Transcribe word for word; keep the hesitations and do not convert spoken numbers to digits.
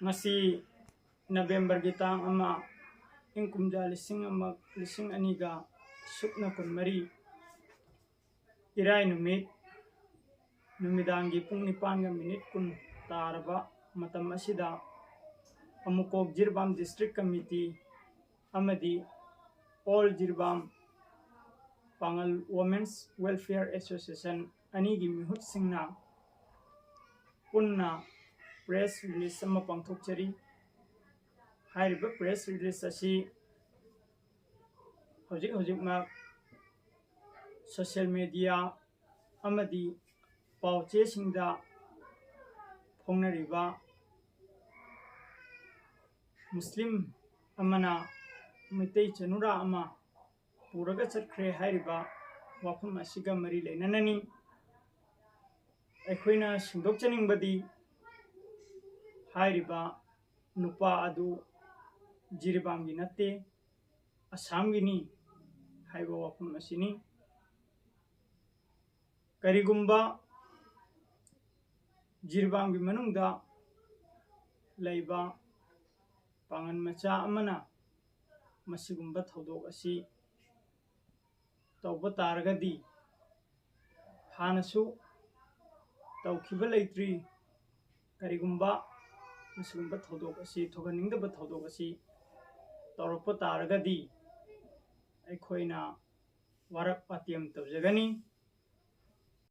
ꯉꯁꯤ ꯅꯕꯦꯝꯕꯔꯒꯤ ꯇꯥꯡ ꯑꯃ, ꯏꯪ ꯀꯨꯝꯖꯥ ꯂꯤꯁꯤꯡ ꯑꯃ, ꯂꯤꯁꯤꯡ ꯑꯅꯤꯒ ꯁꯨꯞꯅ ꯀꯨꯟꯃꯔꯤ, ꯏꯔꯥꯏ ꯅꯨꯃꯤꯠ, ꯅꯨꯃꯤꯗꯥꯡꯒꯤ ꯄꯨꯡ ꯅꯤꯄꯥꯟꯒ ꯃꯤꯅꯤꯠ ꯀꯨꯟ ꯇꯥꯔꯕ ꯃꯇꯝ ꯑꯁꯤꯗ, ꯑꯃꯨꯀꯣꯛ ꯖꯤꯔꯤꯕꯥꯝ ꯗꯤꯁꯇ꯭ꯔꯤꯛ ꯀꯃꯤꯇꯤ ꯑꯃꯗꯤ ꯑꯣꯜ ꯖꯤꯔꯤꯕꯥꯝ ꯄꯥꯉꯜ ꯋꯣꯃꯦꯟꯁ ꯋꯦꯜꯐꯤꯌꯔ ꯑꯦꯁꯣꯁꯤꯌꯦꯁꯟ ꯑꯅꯤꯒꯤ ꯃꯤꯍꯨꯠꯁꯤꯡꯅ ꯄꯨꯟꯅ ꯄ꯭ꯔꯦꯁ ꯔꯤꯂꯤꯁ ꯑꯃ ꯄꯥꯡꯊꯣꯛꯆꯔꯤ꯫ ꯍꯥꯏꯔꯤꯕ ꯄ꯭ꯔꯦꯁ ꯔꯤꯂꯤꯁ ꯑꯁꯤ ꯍꯧꯖꯤꯛ ꯍꯧꯖꯤꯛꯃꯛ ꯁꯣꯁꯤꯌꯦꯜ ꯃꯦꯗꯤꯌꯥ ꯑꯃꯗꯤ ꯄꯥꯎ ꯆꯦꯁꯤꯡꯗ ꯐꯣꯡꯅꯔꯤꯕ ꯃꯨꯁꯂꯤꯝ ꯑꯃꯅ ꯃꯩꯇꯩ ꯆꯅꯨꯔꯥ ꯑꯃ ꯄꯨꯔꯒ ꯆꯠꯈ꯭ꯔꯦ ꯍꯥꯏꯔꯤꯕ ꯋꯥꯐꯝ ꯑꯁꯤꯒ ꯃꯔꯤ ꯂꯩꯅꯅꯅꯤ꯫ ꯑꯩꯈꯣꯏꯅ ꯁꯦꯡꯗꯣꯛꯆꯅꯤꯡꯕꯗꯤ, ꯍꯥꯏꯔꯤꯕ ꯅꯨꯄꯥ ꯑꯗꯨ ꯖꯤꯔꯤꯕꯥꯝꯒꯤ ꯅꯠꯇꯦ, ꯑꯁꯥꯝꯒꯤꯅꯤ ꯍꯥꯏꯕ ꯋꯥꯐꯝ ꯑꯁꯤꯅꯤ꯫ ꯀꯔꯤꯒꯨꯝꯕ ꯖꯤꯔꯤꯕꯥꯝꯒꯤ ꯃꯅꯨꯡꯗ ꯂꯩꯕ ꯄꯥꯉꯜ ꯃꯆꯥ ꯑꯃꯅ ꯃꯁꯤꯒꯨꯝꯕ ꯊꯧꯗꯣꯛ ꯑꯁꯤ ꯇꯧꯕ ꯇꯥꯔꯒꯗꯤ, ꯍꯥꯟꯅꯁꯨ ꯇꯧꯈꯤꯕ ꯂꯩꯇ꯭ꯔꯤ, ꯀꯔꯤꯒꯨꯝꯕ ꯃꯁꯤꯒꯨꯝꯕ ꯊꯧꯗꯣꯛ ꯑꯁꯤ, ꯊꯣꯛꯍꯟꯅꯤꯡꯗꯕ ꯊꯧꯗꯣꯛ ꯑꯁꯤ ꯇꯧꯔꯛꯄ ꯇꯥꯔꯒꯗꯤ, ꯑꯩꯈꯣꯏꯅ ꯋꯥꯔꯛ ꯋꯥꯇꯦꯝ ꯇꯧꯖꯒꯅꯤ꯫